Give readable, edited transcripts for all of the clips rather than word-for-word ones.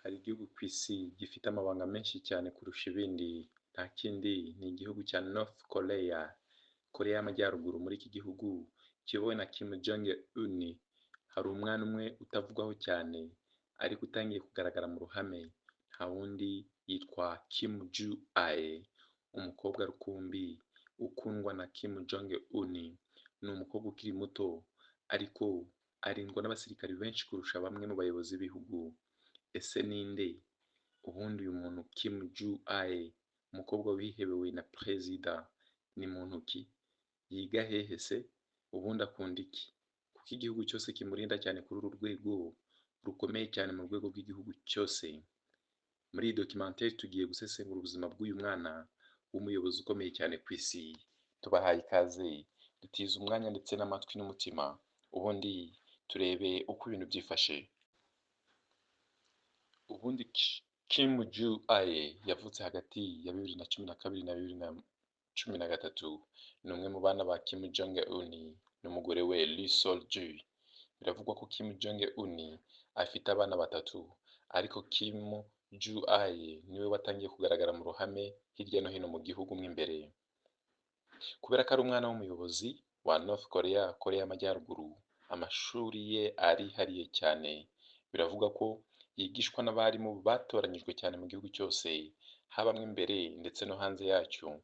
Hari igihugu ku isi gifite amabanga menshi cyane kurusha ibindi, nta kindi ni igihugu cya North Korea, Koreya y'Amajyaruguru. Muri iki gihugu kiyobowe na Kim Jong Un, hari umwana umwe utavugwaho cyane ariko utangiye kugaragara mu ruhame, nta wundi yitwa Kim Ju Ae, umukobwa rukumbi ukundwa na Kim Jong Un. Ni umukobwa ukiri muto ariko arindwa n'abasirikari benshi kurusha bamwe mu bayobozi b'ibihugu. Ese ninde ubundi uyu muntu Kim Ju Ae, umukobwa wihebewe na perezida, ni muntu ki? Yiga hehe se? Ubundi akunda iki? Kuko igihugu cyose kimurinda cyane kuri uru rwego rukomeye cyane mu rwego rw'igihugu cyose. Muri iyi documentaire tugiye gusesengura ubuzima bw'uyu mwana w'umuyobozi ukomeye cyane ku isi. Tubahaye ikaze, dutize umwanya ndetse n'amatwi n'umutima, ubundi turebe uko ibintu byifashe. Ubundi Kim Ju Ae yavutse hagati ya 2012 na 2013. Ni umwe mu bana ba Kim Jong Un n'umugore we Ri Sol Ju. Biravugwa ko Kim Jong Un afite abana batatu, ariko Kim Ju Ae niwe watangiye kugaragara mu ruhame hirya no hino mu gihugu mo imbere. Kubera ko ari umwana w'umuyobozi wa North Korea, Korea y'Amajyaruguru, amashuri ye arihariye cyane. Biravugwa ko yigishwa n'abarimu batoranyijwe cyane mu gihugu cyose, haba mo imbere ndetse no hanze yacyo.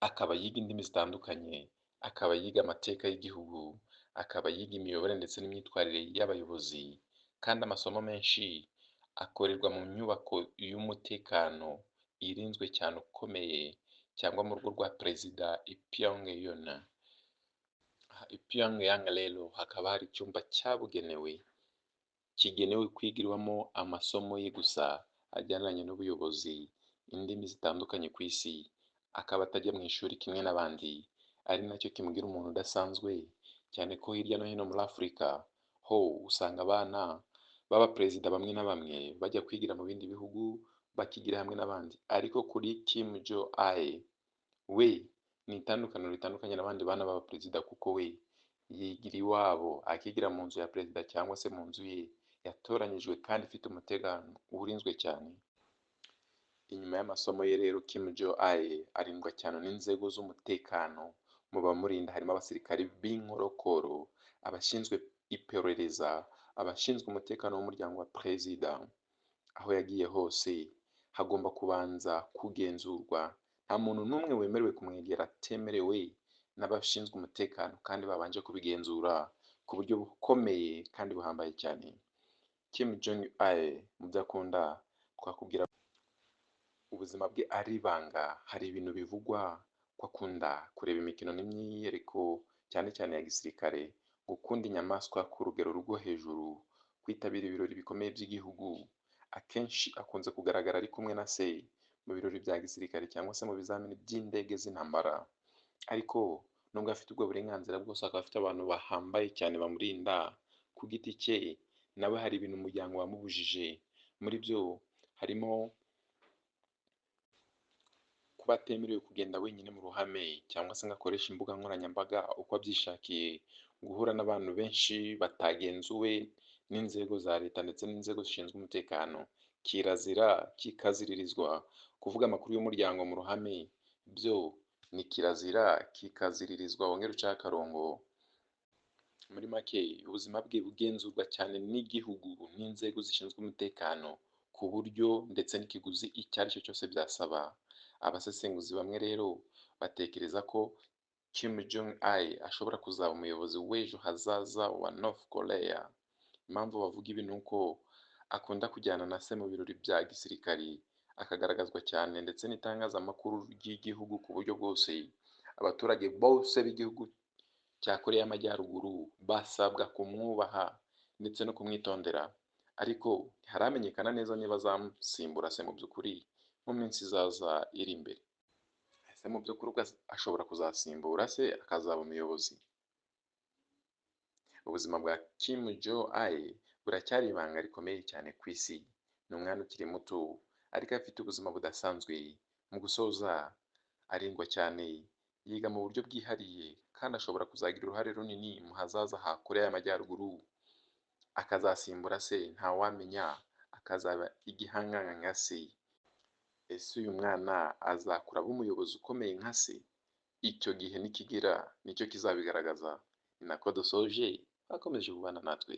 Akaba yiga indimi zitandukanye, akaba yiga amateka y'igihugu, akaba yiga imiyoborere ndetse n'imyitwarire y'abayobozi, kandi amasomo menshi akorerwa mu nyubako y'umutekano irinzwe cyane ukomeye, cyangwa mu rugo rwa perezida i Pyongyang. I Pyongyang rero hakaba hari icyumba cyabugenewe kigenewe kwigirwamo amasomo ye gusa ajyaniranye n'ubuyobozi, indimi zitandukanye ku isi, akaba atajya mu ishuri kimwe n'abandi, ari nacyo kimugira umuntu udasanzwe, cyane ko hirya no hino muri Afurika ho usanga abana b'abaperezida bamwe na bamwe bajya kwigira mu bindi bihugu bakigira hamwe n'abandi, ariko kuri Kim Jo Ae we ni itandukaniro ritandukanye n'abandi bana b'abaperezida, kuko we yigira iwabo, akigira mu nzu ya perezida cyangwa se mu nzu ye yatoranyijwe kandi ifite umutekano urinzwe cyane. Inyuma y'amasomo ye rero, Kim Jo Ae arindwa cyane n'inzego z'umutekano. Mu bamurinda harimo abasirikari b'inkorokoro, abashinzwe iperereza, abashinzwe umutekano w'umuryango wa perezida. Aho yagiye hose hagomba kubanza kugenzurwa, nta muntu n'umwe wemerewe kumwegera atemerewe n'abashinzwe umutekano kandi babanje kubigenzura ku buryo bukomeye kandi buhambaye cyane. Kim Jong Ae mu byo akunda twakubwira ubuzima bwe ari ibanga. Hari ibintu bivugwa ko akunda kureba imikino n'imyiyereko cyane cyane ya gisirikare, gukunda inyamaswa ku rugero rwo hejuru, kwitabira ibirori bikomeye by'igihugu. Akenshi akunze kugaragara ari kumwe na se mu birori bya gisirikare cyangwa se mu bizamini by'indege z'intambara. Ariko nubwo afite ubwo burenganzira bwose, akaba afite abantu bahambaye cyane bamurinda ku giti cye, nawe hari ibintu umuryango wamubujije. Muri byo harimo kuba atemerewe kugenda wenyine mu ruhame cyangwa se ngo akoreshe imbuga nkoranyambaga uko abyishakiye, guhura n'abantu benshi batagenzuwe n'inzego za leta ndetse n'inzego zishinzwe umutekano. Kirazira kikaziririzwa kuvuga amakuru y'umuryango mu ruhame, byo ni kirazira kikaziririzwa wongere uceho akarongo. Muri make ubuzima bwe bugenzurwa cyane n'igihugu n'inzego zishinzwe umutekano ku buryo ndetse n'ikiguzi icyo ari cyo cyose byasaba. Abasesenguzi bamwe rero batekereza ko Kim Jong Ae ashobora kuzaba umuyobozi w'ejo hazaza wa North Korea. Impamvu bavuga ibi ni uko akunda kujyana na se mu birori bya gisirikari, akagaragazwa cyane ndetse n'itangazamakuru ry'igihugu ku buryo bwose. Abaturage bose b'igihugu cya Koreya y'Amajyaruguru basabwa kumwubaha ndetse no kumwitondera, ariko ntiharamenyekana neza niba azamusimbura se mu by'ukuri mu minsi izaza iri imbere. Ese mu by'ukuri ubwo ashobora kuzasimbura se akazaba umuyobozi? Ubuzima bwa Kim Jo Ae buracyari ibanga rikomeye cyane ku isi. Ni umwana ukiri muto ariko afite ubuzima budasanzwe. Mu gusoza arindwa cyane, yiga mu buryo bwihariye kandi ashobora kuzagira uruhare runini mu hazaza ha Koreya y'Amajyaruguru, akazasimbura se ntawamenya. akazaba igihangange nka se. Ese uyu mwana azakura aba umuyobozi ukomeye nka se? Icyo gihe nikigera nicyo kizabigaragaza. Ni nako dusoje, bakomeje kubana natwe.